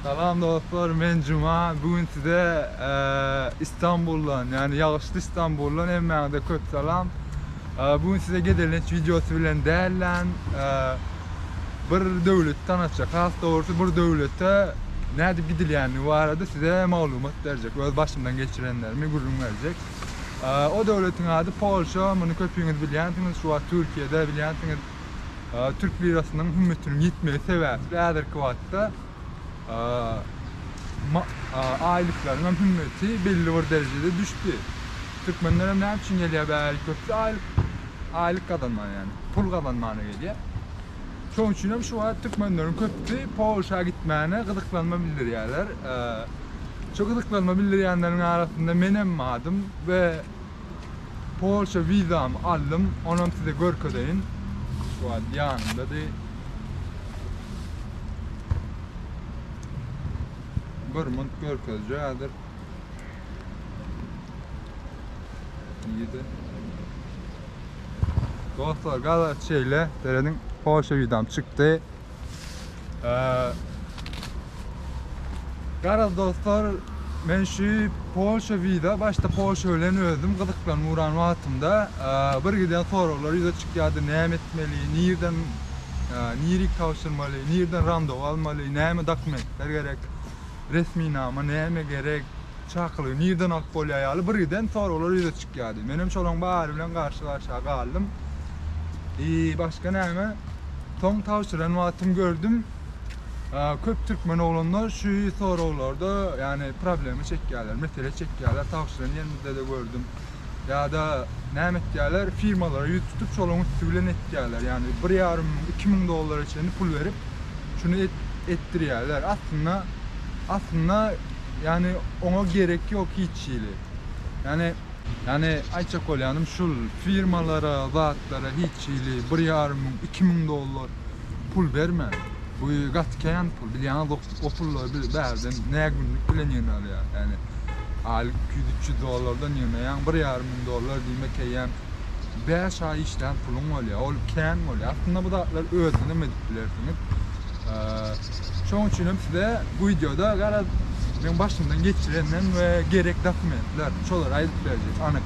Salam dostlar, men Juma. Bu gün size Istanbuldan, ýagny ýagyşly Istanbuldan hemmäňize köp salam. Bu gün size gezelenç wideosy bilen dälden bir döwleti tanatjak. Has dogrusy bir döwlete nädip gidilýändigi barada size maglumat berjek. Öz başymdan geçirenlerimi gürrüň berjek. O döwletiň ady Polşa. Muny köpüňiz bilýänsiňiz. Şu wagt Türkiýede bilýänsiňiz. Türk lirasynyň hümmetiniň ýitmegi sebäpli häzirki wagtda aýlyklaryň hem hümmeti belli bir derejede düşdi. Türkmenler hem näme üçin gelýär bäri köpüsi aýlyk aýlyk gazanmana ýagny pul gazanmana gelýär. Şonuň üçin hem şu wagt türkmenleriň köpüsi Polşa gitmäne gyzyklanma bildirýärler. Şu gyzyklanma bildirýänleriň arasynda menem bardym we Polşa wizamy aldym, onam size görkezeýin. Şu wagt ýanymdady. Bir munt görkezjek häzir. Nirede? Dostlar, garaz şeýle, serediň, Polşa wizam çykdy. Garaz dostlar, men şu Polşa wiza, başda Polşa bilen özüm gyzyklanyp uran wagtymda bir giden soraglar ýüze çykýardy, näme etmeli, nirden nirik tabşyrmaly, nirden randewu almaly, näme dokumentler gerek, resminama näme gerek, çakylygy nirden alyp bolýar ýaly bir giden soraglar ýüze çykýardy. Menem şolaryň bary bilen garşy-garşa galdym. I başga näme? Soň tabşyran wagtym gördüm, köp türkmen oglanlar şu soraglarda ýagny problema çekýärler, mesele çekýärler, tabşyran ýerimizde-de gördüm. Ýa-da näme etýärler, firmalara ýüz tutup şolaryň üsti bilen etýärler. Ýagny bir ýarym müň, 2000 dollara çenli pul berip şuny etdirýärler. Aslynda aslynda ýagny oňa gerek ýok hiç hili. Ýagny Ýagny aýtjak bolýanym şul firmalara zatlara hiç hili bir ýarym müň 2000 dollar pul bermäň. Bu gaty kän pul bilýäňiz o pullary biz bärden nä günlük bilen ýygnalýar. Ýagny aýlyk 200-300 dollardan ýygnaýaň bir ýarym müň dollar diýmek eýýäm 5 aý işlän puluň bolýar. Ol kän bolýar. Aslynda bu zatlary özüňizem edip bilersiňiz. Şonuň üçin hem size bu wideoda garaz meň başymdan geçirenlerim we gerek dokumentler şolary aýdyp berjek anyk.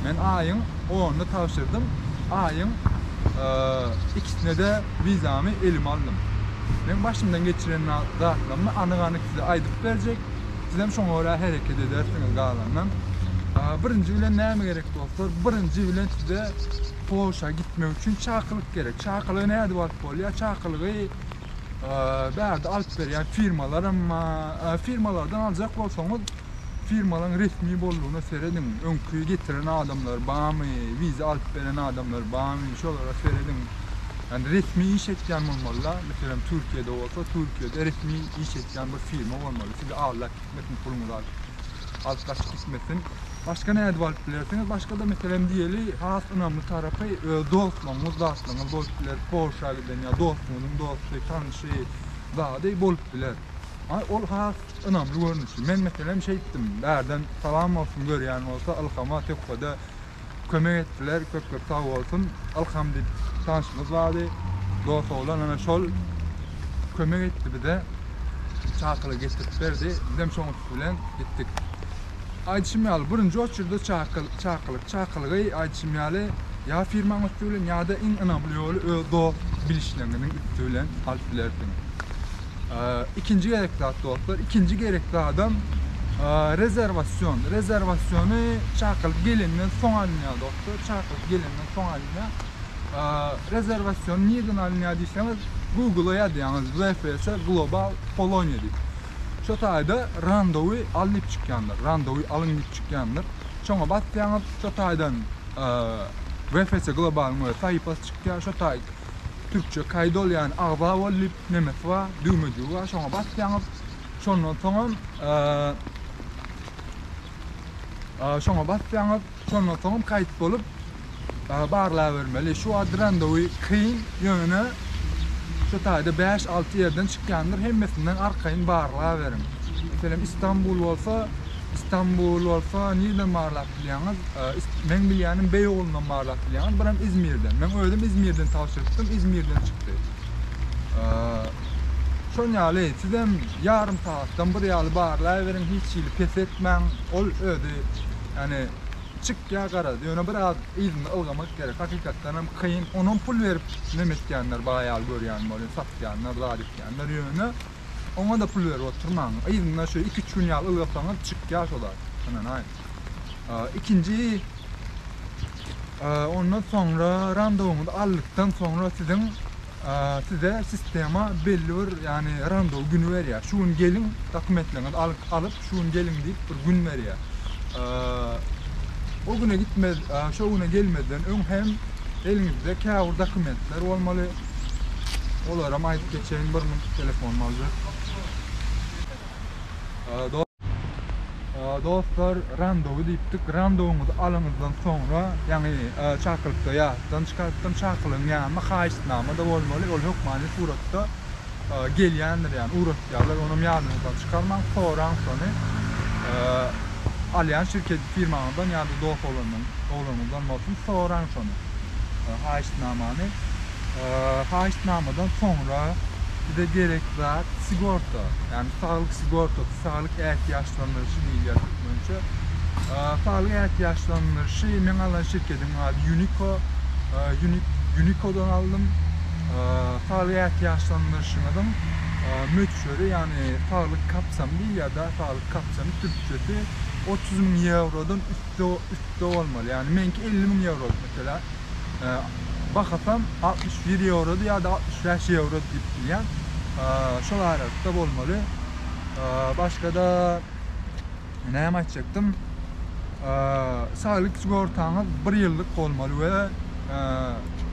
Men aýyň onunda tabşyrdym. Aýyň ikisine-de wizamy elime aldym. Meň başymdan geçiren zatlarymy anyk-anyk size aýdyp berjek. Sizem şoňa görä hereket edersiňiz galandan. Birinji bilen näme gerek dostlar? Birinji bilen size Polşa gitmek üçin çakylyk gerek. Çakylygy nädip alyp bolýar? Çakylygy bärde alyp berýän firmalaram bar. Firmalardan aljak bolsaňyz, firmalaryň resmi boldugyna serediň. Öňki getiren adamlar barmy, wiza alyp beren adamlar barmy, şolara serediň. Ýani resmi iş etýän bolmaly-da. Meselem, Türkiýede bolsa, Türkiýede resmi iş etýän bir firma bolmaly. Sizi aldap gitmesin, puluňyzy alyp, alyp gaçyp gitmesin. Başga nädip alyp bilersiňiz? Başga-da meselem diýeli, has ynamly tarapy öz dostlaryňyz, zatlaryňyz bolup biler. Polşa giden ýa dostuňyzyň dosty, tanyşy, zady bolup biler. Ol has ynamly görnüşi. Men meselem şeýtdim. Bärden salam bolsun görýän bolsa Ylhama Tökbede kömek etdiler. Köp köp sag bolsun. Ylham diýip tanşymyz bardy. Dost oglan ana şol kömek etdi bize. Çakylygy getirip berdi. Bizem şoň üsti bilen gitdik. Aýdyşym ýaly, birinji oçurda çakyl, çakylyk, çakylygy aýdyşym ýaly, ýa firmaň üsti bilen, ýa-da iň ynamly ýoly öz dost bilişleriňiziň üsti bilen alyp bilersiňiz. Ikinji gerek zat dostlar, ikinji gerek zadam rezerwasion. Rezerwasiony çakylyk gelenden soň alynýar dostlar, çakylyk gelenden soň alynýar. Rezerwasiony nirden alynýar diýseňiz, Google-a ýazýaňyz VFS Global Polonia diýip. Şo taýda randowy al diýip çykýandyr. Randowy alyň diýip çykýandyr. Şoňa basýaňyz, şo taýdan VFC Globalyň öz sahypasy çykýar. Şo taý türkçe kaýt ol ýagny agza bol diýip nemesi bar, düwmejigi bar. Şoňa basýaňyz. Şondan soňam şoňa basýaňyz. Şondan soňam kaýt bolup barlabermeli. Şu wagt randewy kyn, ýöne şu taýda 5-6 ýerden çykýandyr, hemmesinden arkaýyn barlaberiň. Meselem, Istanbul bolsa, Istanbul bolsa nirden barlap bilýäňiz? Meň bilýänim Beýoglundan barlap bilýäňiz, biram Izmirden. Meň özüm Izmirden tabşyrypdym, Izmirden çykdy. Şon ýaly sizem ýarym sagatdan bir ýaly barlaýberiň hiç hili pes etmäň ol özi ýani çykýa garaz ýöne biraz yzynda ylgamak gerek hakykatdanam kyn onam pul berip neme etýänler bar ýaly görýän bolýan satýanlar zat etýänler ýöne oňada pul berip oturmaň yzynda şu iki üç gün ýaly ylgasaňyz çykýa şo zat ynanaýyň ikinji ondan soňra randewyňyzy aldykdan soňra siziň size sistema belli bir ýagny randewu güni berýär. Şu gün geliň, dokumentleriňizi alyp, alyp şu gün geliň diýip bir gün berýär. O güne gitmez, şo güne gelmezden öň hem eliňizde käbir dokumentler bolmaly. Olaram aýdyp geçeýin, bir minut telefonymy aljak. Dostlar, randewu diýipdik. Randewyňyzy alanyňyzdan soňra, ýagny çakylykda ýatdan çykarypdym, çakylygyň ýanynda haýyştnama-da bolmaly, ol hökmany suratda gelýändir, ýagny ugratýarlar, onam ýadyňyzdan çykarmaň, soraň şony. Alýan şirket firmaňyzdan ýa-da dost oglandan, oglanyňyzdan bolsun, soraň şony, haýyştnamany. Haýyştnamadan soňra bize gerek zat sigorta, ýagny saglyk sigortasy, saglyk ätiýaçlandyryşy diýilýär türkmençe. Saglyk ätiýaçlandyryşy meň alan şirketiň ady Unico, Unicodan aldym. Saglyk ätiýaçlandyryşyňyzyň möçberi, ýagny saglyk kapsamy diýilýär-de, saglyk kapsamy türkçesi 30 müň ýewrodan üstde bolmaly. Ýagny meňki 50 müň ýewrolyk meselä. Bahasam 61 ýewrody ýa-da 65 ýewro diýip bilýän. Şol aralykda bolmaly. Başga-da näme aýtjakdym? Saglyk sigortaňyz bir ýyllyk bolmaly we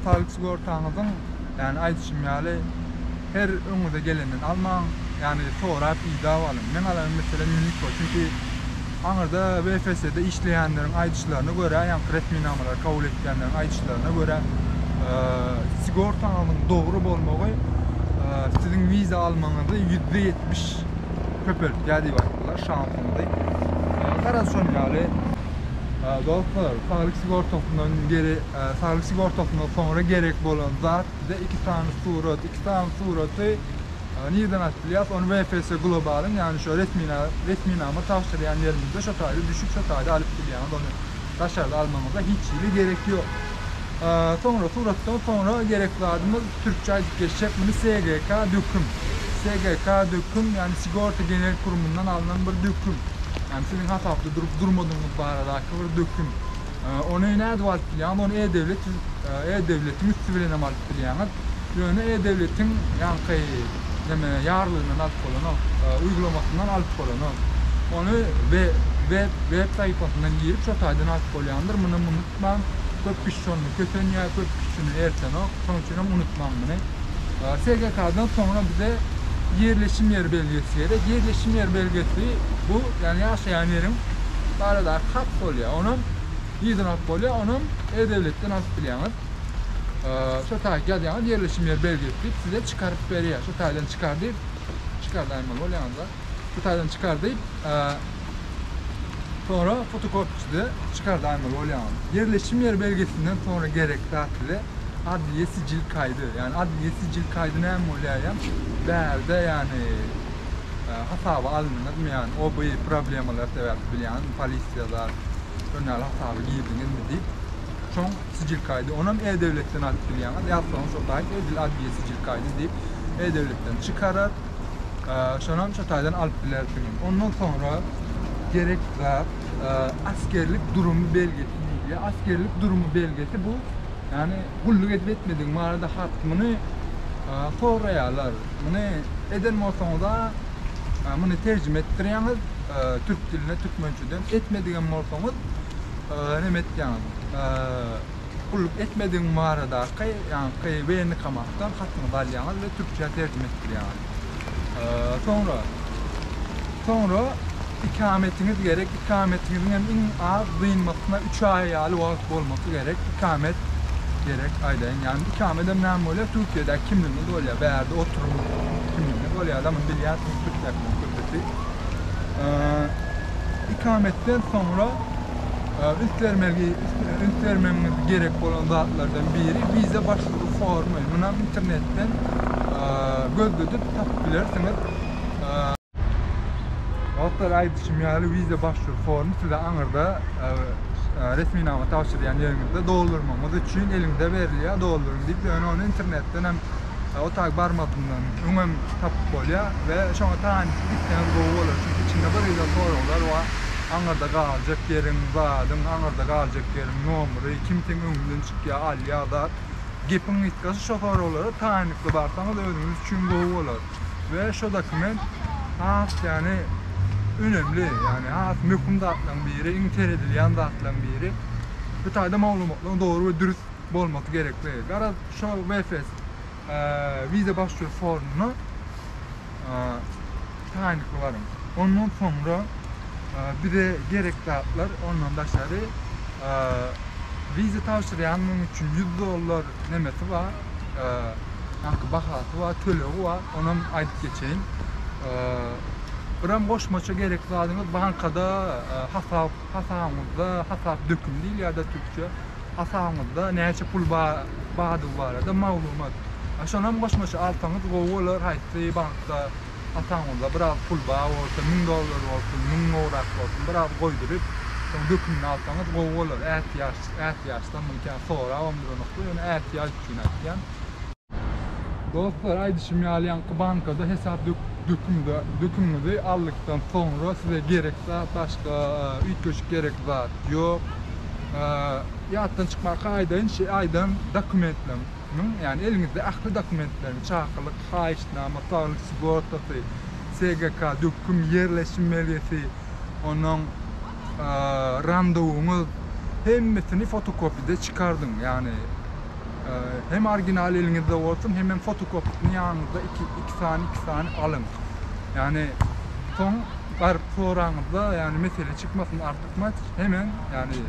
saglyk sigortaňyzyň, ýagny aýdyşym ýaly her öňüňize gelenden almaň, ýagny sorap idap alyň. Meň alanym meselem Unico, çünki aňyrda VFS-de işleýänleriň aýdyşlaryna görä, ýagny resminamalary kabul etýänleriň aýdyşlaryna görä, sigortaňyzyň dogry bolmagy siziň wiza almagyňyzy 70% köpeltýär diýip aýtdylar, şansyňyzy. Garaz şonuň ýaly. Dostlar, saglyk sigortasyndan gere saglyk sigortasyndan soňra gerek bolan zat bize iki sany surat, iki sany suraty nirden alyp bilýäris? Ony VFS Globalyň, ýagny şo resminama tabşyrýan ýerimizde şo taýda düşüp şo taýda alyp bilýäňiz ony. Daşarda almagyňyza hiç hili gerek ýok. Soňra suratdan soňra gerek zadymyz türkçe aýdyp geçjek muny SGK döküm. SGK döküm ýagny sigorta genel kurumyndan alnan bir döküm. Ýagny siziň hasapda durup durmadygyňyz baradaky bir döküm. Ony nädip alyp bilýäňiz? Ony e-döwlet e-döwletiň üsti bilen hem alyp bilýäňiz. Ýöne e-döwletiň ýaňky neme ýarlygyndan alyp bolanok, uýgulamasyndan alyp bolanok. Ony web web sahypasyndan girip şo taýdan alyp bolýandyr. Munam unutmaň. Köp kişi şonda kösenýär, köp kişi şuny ertenok. Şonuň üçin hem unutmaň muny. SGK-dan soňra bize ýerleşim ýeri belgesi gerek. Ýerleşim ýeri belgesi bu, ýagny ýaşaýan ýeriň baradaky hat bolýar. Onam nirden alyp bolýar? Onam e-döwletden alyp bilýäňiz. Şo taýda ýazýaňyz ýerleşim ýeri belgisi diýip size çykaryp berýär. Şo taýdan çykar diýip çykardaýmaly bolýaňyzda. Şo taýdan çykar diýip soňra fotokopçyda çykardaýmaly bolýaňyz. Ýerleşim ýeri belgisinden soňra gerek zat size adliýe sijil kaýdy. Ýagny adliýe sijil kaýdy näme bolýar ýa? Bärde ýagny hasaba alyndyňyzmy ýagny o bu problemalar sebäpli bilýäňizmi polisiýa zat şon ýaly hasaba girdiňizmi diýip şoň sijil kaýdy onam e-döwletden alyp bilýäňiz ýazsaňyz şo taýt edil adliýe sijil kaýdy diýip e-döwletden çykarar şonam şo taýdan alyp bilersiňiz ondan soňra gerek zat askerlik durumy belgesi diýilýär askerlik durumy belgesi bu ýagny gulluk edip etmedigiň barada hat muny soraýarlar muny eden bolsaňyza muny terjime etdirýäňiz türk diline türkmençeden etmedigem bolsaňyz neme etýäňiz gulluk etmedigiň baradaky ýaňky woýenkomatdan hatyňyzy alýaňyz we türkçä terjime etdirýäňiz. Soňra soňra ikametiňiz gerek. Ikametiňiziň hem iň az dynmasyna üç aý ýaly wagt bolmasy gerek. Ikamet gerek aýdaýyn. Ýagny ikamet hem näme bolýar? Türkiýedäki kimligiňiz bolýar. Bärde oturum kimligiňiz bolýar. Muny bilýänsiňiz türkdäkileriň köpüsi. Ikametden soňra üns bermeli üns bermegiňiz gerek bolan zatlardan biri wiza başwuru formy. Munam internetden. Gözledip tapyp bilersiňiz. Dostlar aýdyşym ýaly wiza başwuru formy size aňyrda resminama tabşyrýan ýeriňizde doldurmagyňyz üçin eliňize berilýär dolduryň diýip ýöne ony internetden hem o taý barmazyndan öňem tapyp bolýar we şoňa tanyşyp gitseňiz gowy bolar çünki içinde bir ýyla soraglar bar aňyrda galjak ýeriň zadyň aňyrda galjak ýeriň nomery kim seň öňüňden çykýar alýar zat gepiň gysgasy şo soraglara taýynlykly barsaňyz özüňiz üçin gowy bolar. We şo dokument has ýagny önemli, ýagny has möhüm zatlaryň biri, iň seredilýän zatlaryň biri. Bu taýda maglumatlaryň dogry we dürs bolmasy gerekli. Garaz şo VFS wiza başwuru formuna taýynlykly baryň. Ondan soňra bize gerek zatlar ondan daşary wiza tabşyrýanyň üçin 100 dollar nemesi bar. Ýaňky bahasy bar, tölegi bar, onam aýdyp geçeýin. Biram goşmaça gerek zadyňyz bankada hasap, hasabyňyzda hasap döküm diýilýär-de türkçe. Hasabyňyzda näçe pul bardygy barada maglumat. Şonam goşmaça alsaňyz gowy bolar, haýsy bankda hasabyňyzda biraz pul bar bolsa, 1000 dollar bolsun, 1000 gowrak bolsun, biraz goýduryp, soň dökümini alsaňyz gowy bolar. Ätiýaç, ätiýaçdan muny kän sorabam duranoklar, ýöne ätiýaç üçin aýtýan. Dostlar aýdyşym ýaly ýaňky bankada hesap dökümiňizi aldykdan soňra size gerek zat başga üýtgeşik gerek zat ýok. Ýatdan çykmaka aýdaýyn şu aýdan dokumentleriň ýagny eliňizde ähli dokumentleriň çakylyk, haýyşnama, saglyk sigortasy, SGK döküm, ýerleşim belgisi, onuň randewyňyz hemmesini fotokopide çykardyň ýagny Hem original eliňizde bolsun, hemem fotokopisini ýanyňyzda iki sany, iki sany alyň. Ýagny soň baryp soraňyzda, ýagny mesele çykmasyn artykmaç, hemen, ýagny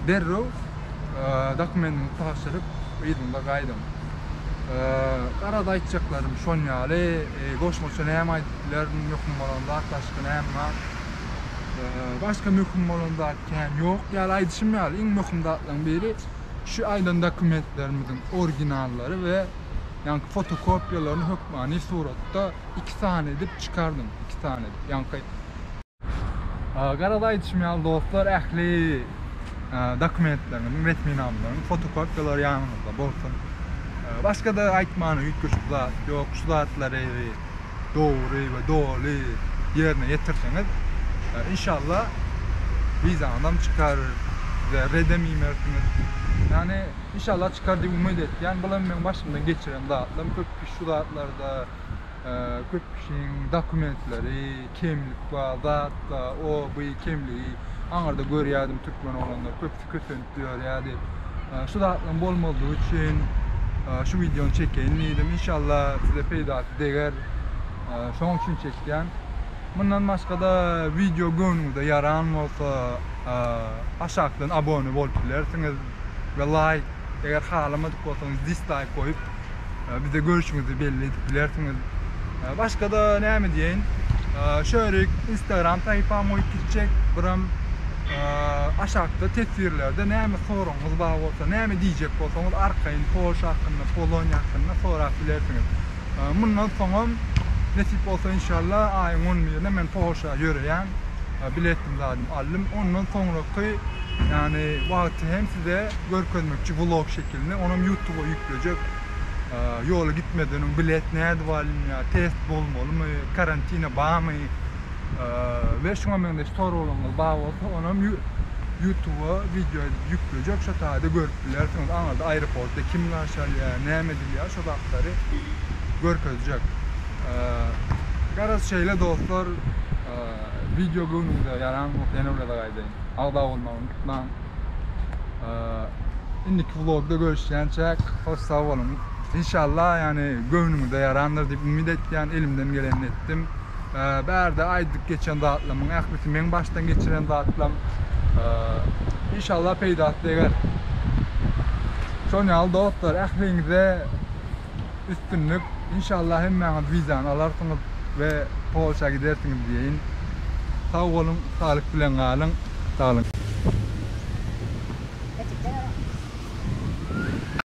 derrew dokumendiňizi tabşyryp, yzyňyza gaýdyň. Garaz aýtjaklarym şon ýaly, goşmaça näme aýdyp bilerin, möhüm bolan zat başga näme bar? Başga möhüm bolan zat kän ýok ýaly aýdyşym ýaly, iň möhüm zatlaryň biri Şu aýdan dokumentlerimiziň originallary we ýaňky fotokopiýalaryny hökmany suratda iki sany edip çykardyň, iki sany edip. Ýaňky Garaz aýdyşym ýaly dostlar, ähli dokumentleriňiziň, resminamalaryň fotokopiýalary ýanyňyzda bolsun. Başga-da aýtmana üýtgeşik zat ýok. Şu zatlary dogry we doly ýerine ýetirseňiz inşallah wizaňyzam çykar we redem iýmersiňiz. Ýagny inşallah çykar diýip umyt etýän. Bulam meň başymdan geçiren zatlarym. Köp kişi şu zatlarda köp kişiň dokumentleri kemlik bar, zat bar, o bu kemligi aňyrda görýärdim türkmen oglanlar köpüsi kösenip ýörýärdi. Şu zatlaryň bolmazlygy üçin şu wideony çekeýin diýdim. Inşallah size peýdasy deger. Şonuň üçin çekýän. Mundan başga-da wideo göwnüňize ýaran bolsa aşakdan abone bolup bilersiňiz we laýk eger halamadyk bolsaňyz dislaýk goýup bize görüşiňizi belli edip bilersiňiz. Başga-da näme diýeýin? Şörik Instagram sahypam goýup gitjek. Biram aşakda teswirlerde näme soragyňyz bar bolsa, näme diýjek bolsaňyz arkaýyn Polşa hakynda, Poloniýa hakynda sorap bilersiňiz. Mundan soňam nesip bolsa inşallah aýyň on birine men Polşa ýöreýän. Biletim zadym aldym. Ondan soňraky ýagny wagty hem size görkezmekçi vlog şekilinde. Onam YouTube'a ýüklejek. Ýola gitmeden öň bilet nädip alynýar, test bolmalymy, karantina barmy we şuňa meňzeş soraglaryňyz bar bolsa onam YouTube'a wideo edip ýüklejek. Şo taýda görüp bilersiňiz. Aňyrda aeroportda kim garşy alýar, näme edilýär şo zatlary görkezjek. Garaz şeýle dostlar, wideo göwnüňize ýaran bolsa ýene bir gezek aýdaýyn. Agza bolmagy unutmaň. Indiki vlogda görüşýänçäk hoş sag boluň. Inşallah ýagny göwnüňize ýarandyr diýip umyt etýän, elimden gelenini etdim. Bärde aýdyp geçen zatlarymyň ählisi meň başdan geçiren zatlam. Inşallah peýdasy deger. Şonuň ýaly dostlar ähliňize üstünlik. Inşallah hemmäňiz wizany alarsyňyz we Polşa gidersiňiz diýeýin. Sag boluň, saglyk bilen galyň. Sag boluň.